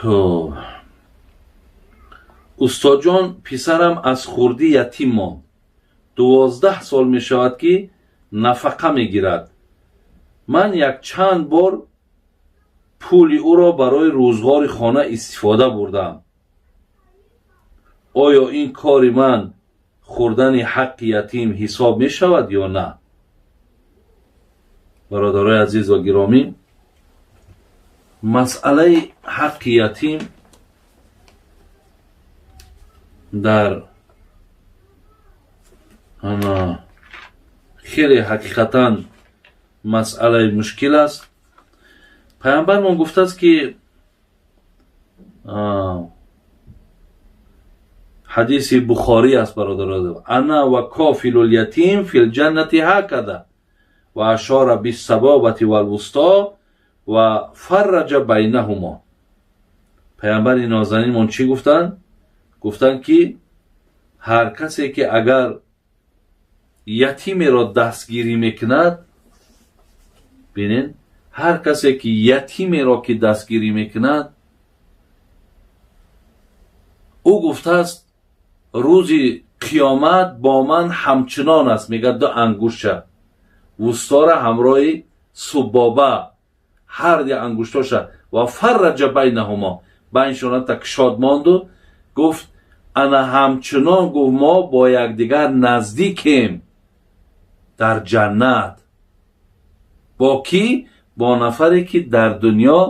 Хуб, устодҷон, писарам аз хурдӣ ятим монд. 12 сол мешавад, ки нафақа мегирад. Ман якчанд бор пули ӯро барои рӯзғори хона истифода бурдам. Оё ин кори ман хӯрдани ҳаққи ятим ҳисоб мешавад ё на? Бародарои азиз ва гиромӣ, масъалаи ҳаққи ятим дар хеле ҳақиқатан масъалаи мушкил аст. Пайғамбармон гуфтааст, ки ҳадиси Бухорӣ аст, бародаро: «Ана ва кофилу лятим фил ҷаннати ҳакада», ва ашора биссабобати валвусто ва фарраҷа байнаҳумо. Пайғамбари нозанинмон чӣ гуфтанд? Гуфтанд, ки ҳар касе ки агар ятимеро дастгирӣ мекунад, бинед, ҳар касе ки ятимеро ки дастгирӣ мекунад, ӯ гуфтааст, рӯзи қиёмат бо ман ҳамчунон аст. Мегӯяд, ду ангуштша вустора ҳамроҳи суббоба, ҳар ди ангуштоша, ва фарраҷа байнаҳумо, байншона кушод монду гуфт: ана ҳамчунон, гуфт, мо бо якдигар наздикем дар ҷаннат. Бо кӣ? Бо нафаре ки дар дунё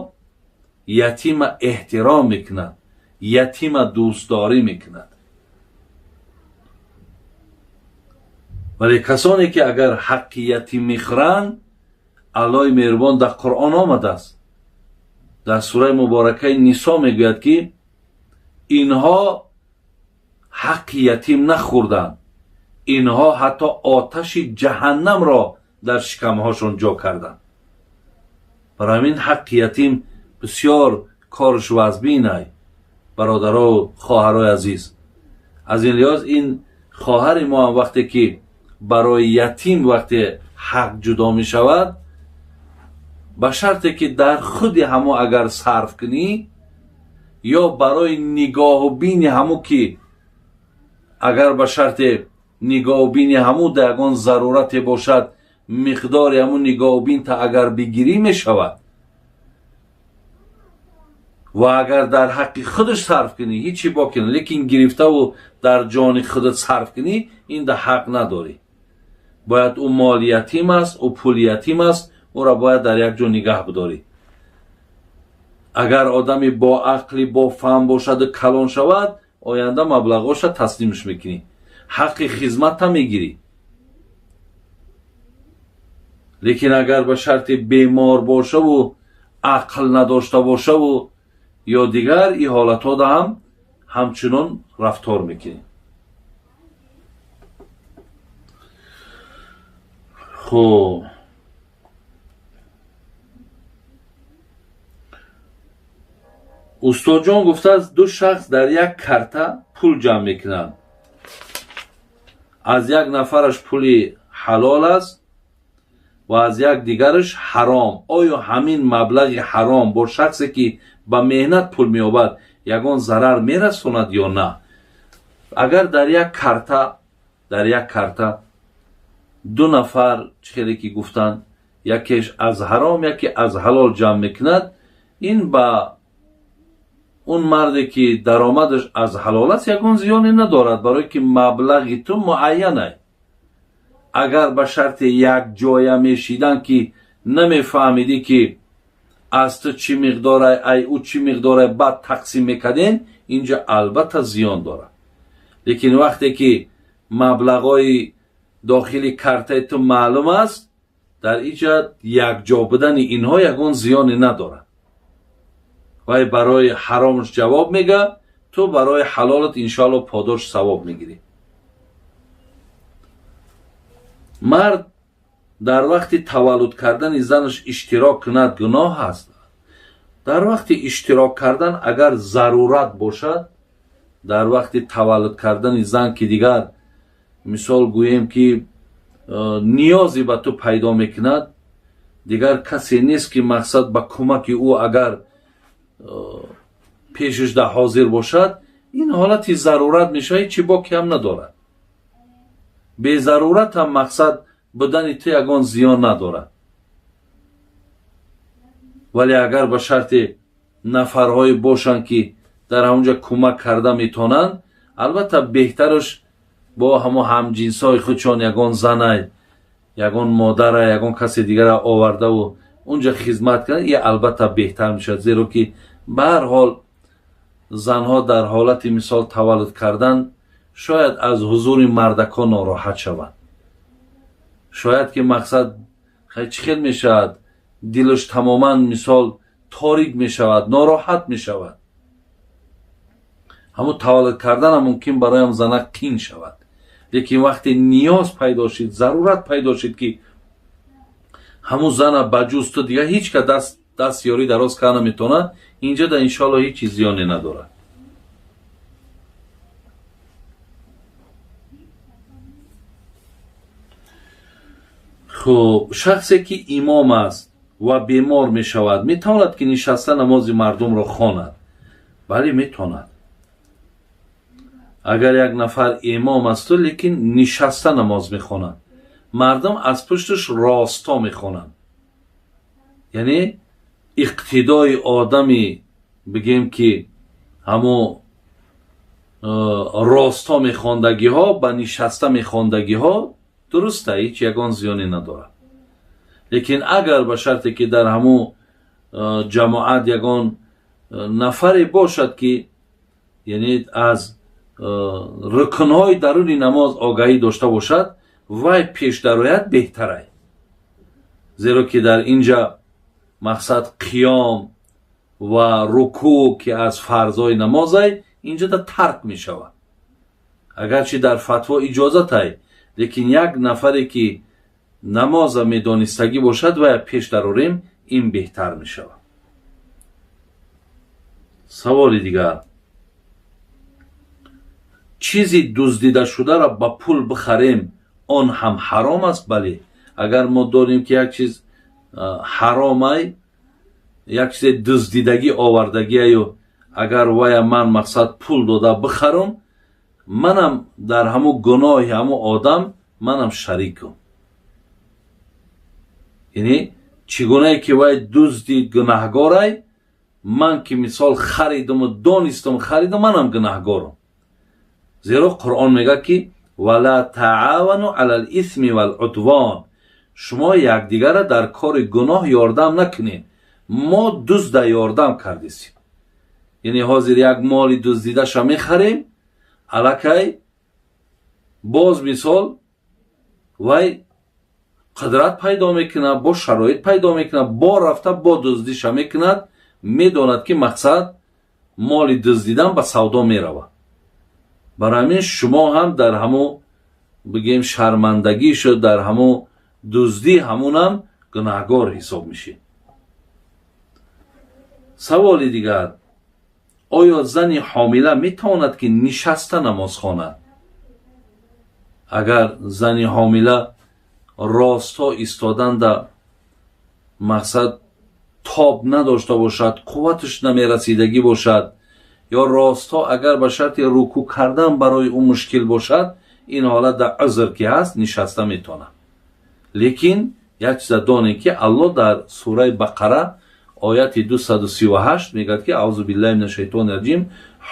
ятима эҳтиром мекунад, ятима дӯстдорӣ мекунад. Вале касоне ки агар ҳаққи ятим мехӯранд, Аллоҳи меҳрубон дар Қуръон омадааст, дар сураи муборакаи Нисо мегӯяд, ки инҳо ҳаққи ятим нахӯрданд, инҳо ҳатто оташи ҷаҳаннамро дар шикамҳошон ҷо карданд. Барои ҳамин ҳаққи ятим бисёр корш вазбинай, бародару хоҳарои азиз. Аз ин лиҳоз ин хоҳари мо ҳам вақте ки барои ятим вақте ҳақ ҷудо мешавад, ба шарте ки дар худи ҳамо агар сарф кунӣ ё барои нигоҳу бини ҳамо, ки агар ба шарте нигоҳу бини ҳамо дар ягон зарурате бошад, миқдори ҳамун нигоҳубинта агар бигирӣ, мешавад. Ва агар дар ҳаққи худаш сарф кунӣ, ҳичи боки не, лекин гирифтаву дар ҷони худат сарф кунӣ, ин да ҳақ надорӣ. Бояд ӯ моли ятим аст, ӯ пули ятим аст, ӯро бояд дар як ҷо нигаҳ бидорӣ. Агар одами бо ақли, бо фаҳм бошаду калон шавад, оянда маблағоша таслимш мекунӣ, ҳаққи хизматта мегирӣ. Лекин агар ба шарти бемор бошаву ақл надошта бошаву ё дигар ин ҳолатҳода ҳам ҳамчунон рафтор мекунӣ. Хуб, устодҷон, гуфтааст, ду шахс дар як карта пул ҷамъ мекунанд. Аз як нафараш пули ҳалол аст ва аз як дигараш ҳаром. Оё ҳамин маблағи ҳаром бо шахсе ки ба меҳнат пул меёбад, ягон зарар мерасонад ё на? Агар дар як карта ду нафар, чӣ хеле ки гуфтанд, якеш аз ҳаром, яке аз ҳалол ҷамъ мекунад, ин ба он марде ки даромадаш аз ҳалол аст, ягон зиёне надорад, барое ки маблағи ту муайянай. Агар ба шарти якҷоя мешидан, ки намефаҳмидӣ, ки аз ту чӣ миқдорай, ай ӯ чӣ миқдорай, баъд тақсим мекарден, инҷа албатта зиён дорад. Лекин вақте ки маблағҳои дохили картаи ту маълум аст, дар инҷа якҷо будани инҳо ягон зиёне надорад. Вай барои ҳаромаш ҷавоб мега, ту барои ҳалолат иншоалло подош, савоб мегирӣ. Мард дар вақти таваллуд кардани занаш иштирок кунад, гуноҳ аст? Дар вақти иштирок кардан агар зарурат бошад, дар вақти таваллуд кардани зан, ки дигар мисол гӯем, ки ниёзе ба ту пайдо мекунад, дигар касе нест, ки мақсад ба кӯмаки ӯ агар Пешаш да ҳозир бошад, ин ҳолати зарурат мешавад, ҳеҷ боке ҳам надорад. Безарурат ҳам мақсад будани ту ягон зиён надорад. Вале агар ба шарти нафарҳое бошанд, ки дар ҳамонҷа кӯмак карда метавонанд, албатта беҳтараш бо ҳамо ҳамҷинсҳои худшон ягон занай, ягон модара, ягон касе дигара овардаву унҷа хизмат кунанд, и албатта беҳтар мешавад, зеро ки ба ҳар ҳол занҳо дар ҳолати мисол таваллуд кардан шояд аз ҳузури мардакон нороҳат шаванд. Шояд ки мақсад чӣ хел мешавад, дилаш тамоман мисол торик мешавад, нороҳат мешавад. Ҳамун таваллуд карданам мумкин бароям занак қин шавад. Лекин вақте ниёз пайдо шид, зарурат пайдо шид, ки ҳамун зана ба ҷуз ту дигар ҳеҷ ка даст ёрӣ дароз карда наметавонад, инҷа да иншоалло ҳеҷ чиз зиёне надорад. Хуб, шахсе ки имом аст ва бемор мешавад, метавонад ки нишаста намози мардумро хонад? Бале, метавонад. Агар як нафар имом асту, лекин нишаста намоз мехонад, мардум аз пушташ росто мехонанд, яъне иқтидои одами бигем ки ҳамо росто мехондагиҳо ба нишаста мехондагиҳо дуруста, ҳеҷ ягон зиёне надорад. Лекин агар ба шарте ки дар ҳамун ҷамоат ягон нафаре бошад, ки яъне аз рукнҳои даруни намоз огаҳӣ дошта бошад, вай пеш дарояд беҳтарай, зеро ки дар инҷа мақсад қиём ва рукӯъ, ки аз фарзҳои намозай, инҷа да тарк мешавад. Агарчи дар фатво иҷозатай, лекин як нафаре ки намоза медонистагӣ бошад, вая пеш дарорем, ин беҳтар мешавад. Саволи дигар: чизи дуздидашударо ба пул бихарем, он ҳам ҳаром аст? Бале, агар мо донем, ки як чиз ҳаромай, як чизе дуздидагӣ овардагиаю, агар вая ман мақсад пул дода бихарам, манам дар ҳамун гуноҳи ҳамун одам манам шарикам. Яъне чӣ гунае ки вай дуздид гунаҳгорай, ман ки мисол харидаму донистам харидам, манам гунаҳгорам, зеро Қуръон мегӯяд, ки вала таавану ала лисми валудвон, шумо якдигарро дар кори гуноҳ ёрдам накунед. Мо дузда ёрдам кардисем, яъне ҳозир як моли дуздидаша мехарем, аллакай боз мисол вай қудрат пайдо мекунад, бо шароит пайдо мекунад, бо рафта бо дуздиша мекунад, медонад, ки мақсад моли дуздидан ба савдо меравад. Барои ҳамин шумо ҳам дар ҳамун бигем шармандагӣ шуд, дар ҳамун дуздӣ ҳамунам гунаҳгор ҳисоб мешед. Саволи дигар: оё зани ҳомила метавонад, ки нишаста намоз хонад? Агар зани ҳомила ростҳо истоданда мақсад тоб надошта бошад, қувваташ намерасидагӣ бошад, ё ростҳо агар ба шарти рукӯъ кардан барои ӯ мушкил бошад, ин ҳолат дар узр ки ҳаст, нишаста метавонад. Лекин як чиза донем, ки Аллоҳ дар сураи Бақара ояти 238 мегӯяд, ки аузу биллаҳи мина шайтони раҷим,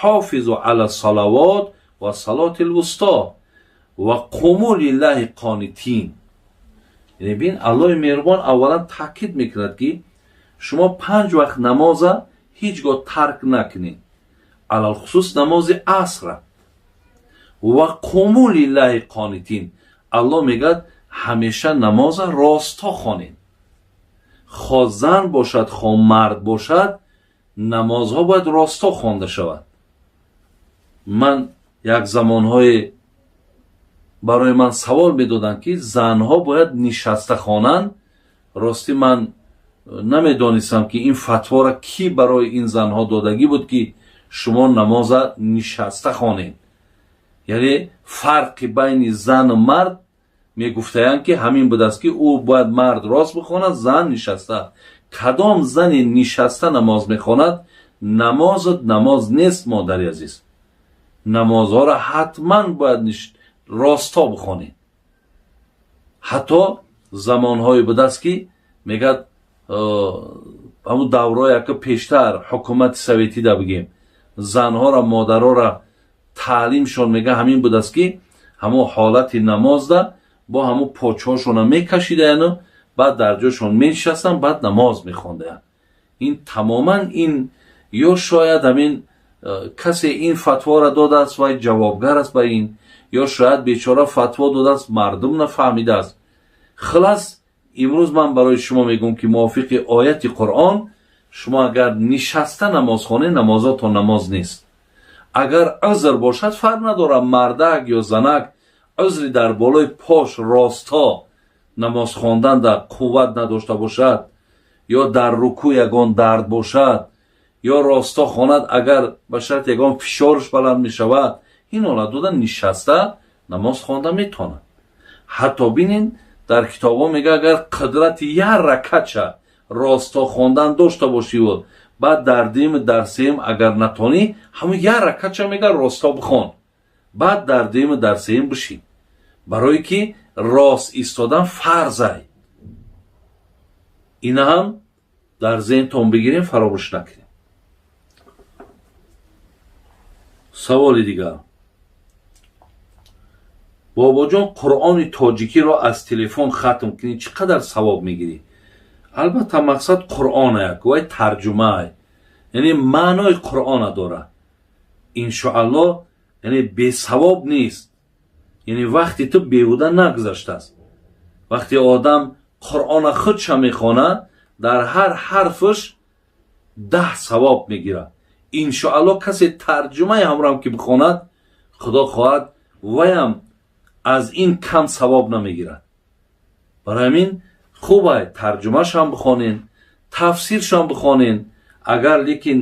ҳофизу ала салавот ва салоти лвусто ва қуму лиллаҳи қонитин. Яъне бин, Аллоҳи меҳрубон аввалан таъкид мекунад, ки шумо панҷ вақт намоза ҳеҷ гоҳ тарк накунед, алалхусус намози асра. Ва қуму лиллаҳи қонитин, Аллоҳ мегӯяд, ҳамеша намоза росто хонед. Хо зан бошад, хо мард бошад, намозҳо бояд росто хонда шавад. Ман як замонҳое барои ман савол медоданд, ки занҳо бояд нишаста хонанд. Ростӣ ман намедонистам, ки ин фатворо кӣ барои ин занҳо додагӣ буд, ки шумо намоза нишаста хонед. Яъне фарқи байни зану мард мегуфтаянд, ки ҳамин будааст, ки ӯ бояд мард рост бихонад, зан нишаста. Кадом зани нишаста намоз мехонад? Намозат намоз нест, модари азиз. Намозҳоро ҳатман бояд росто бихонед. Ҳатто замонҳое будааст, ки мегӯяд, ҳамун даврое яка пештар ҳукумати советида бигем, занҳоро, модароро таълимшон, мега, ҳамин будааст, ки ҳамун ҳолати намозда бо ҳамун почҳошона мекашидаяну баъд дар ҷошон менишастанд, баъд намоз мехондаянд. Ин тамоман ин ё шояд ҳамин касе ин фатворо додааст, вай ҷавобгар аст ба ин, ё шояд бечора фатво додааст, мардум нафаҳмидааст. Хулас, имрӯз ман барои шумо мегӯм, ки мувофиқи ояти Қуръон шумо агар нишаста намоз хонед, намозотон намоз нест. Агар узр бошад, фарқ надорад, мардак ё занак, узри дар болои пош росто намоз хондан дар қувват надошта бошад ё дар рукӯъ ягон дард бошад, ё росто хонад, агар ба шарти ягон фишорш баланд мешавад, ин ҳолат дода нишаста намоз хонда метавонад. Ҳатто бинин, дар китобҳо мега, агар қудрати як ракатша росто хондан дошта бошиву баъд дар дуюм, дар сеюм агар натонӣ, ҳамун як ракатша, мега, росто бихон, баъд дар дуюму дар сеюм бишин, барое ки рост истодан фарзай. Ина ҳам дар зеҳнтон бигирем, фаромӯш накунем. Саволи дигар: бобоҷон, Қуръони тоҷикиро аз телефон хатм кунӣ, чӣ қадар савоб мегирӣ? Албатта, мақсад Қуръонаяк, вай тарҷумаай, яъне маънои Қуръона дорад. Иншоаллоҳ, яъне бесавоб нест, яъне вақти ту беҳуда нагузаштааст. Вақте одам Қуръона худша мехонад, дар ҳар ҳарфаш 10 савоб мегирад. Иншоаллоҳ, касе тарҷумаи ҳамроам ки бихонад, Худо хоҳад, ваям аз ин кам савоб намегирад. Барои ҳамин хубай тарҷумашам бихонен, тафсиршам бихонен. Агар лекин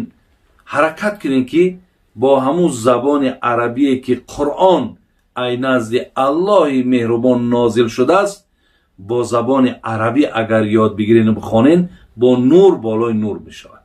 ҳаракат кунем, ки бо ҳамун забони арабие, ки Қуръон ай назди Аллоҳи меҳрубон нозил шудааст, бо забони арабӣ агар ёд бигирену бихонен, бо нур болои нур мешавад.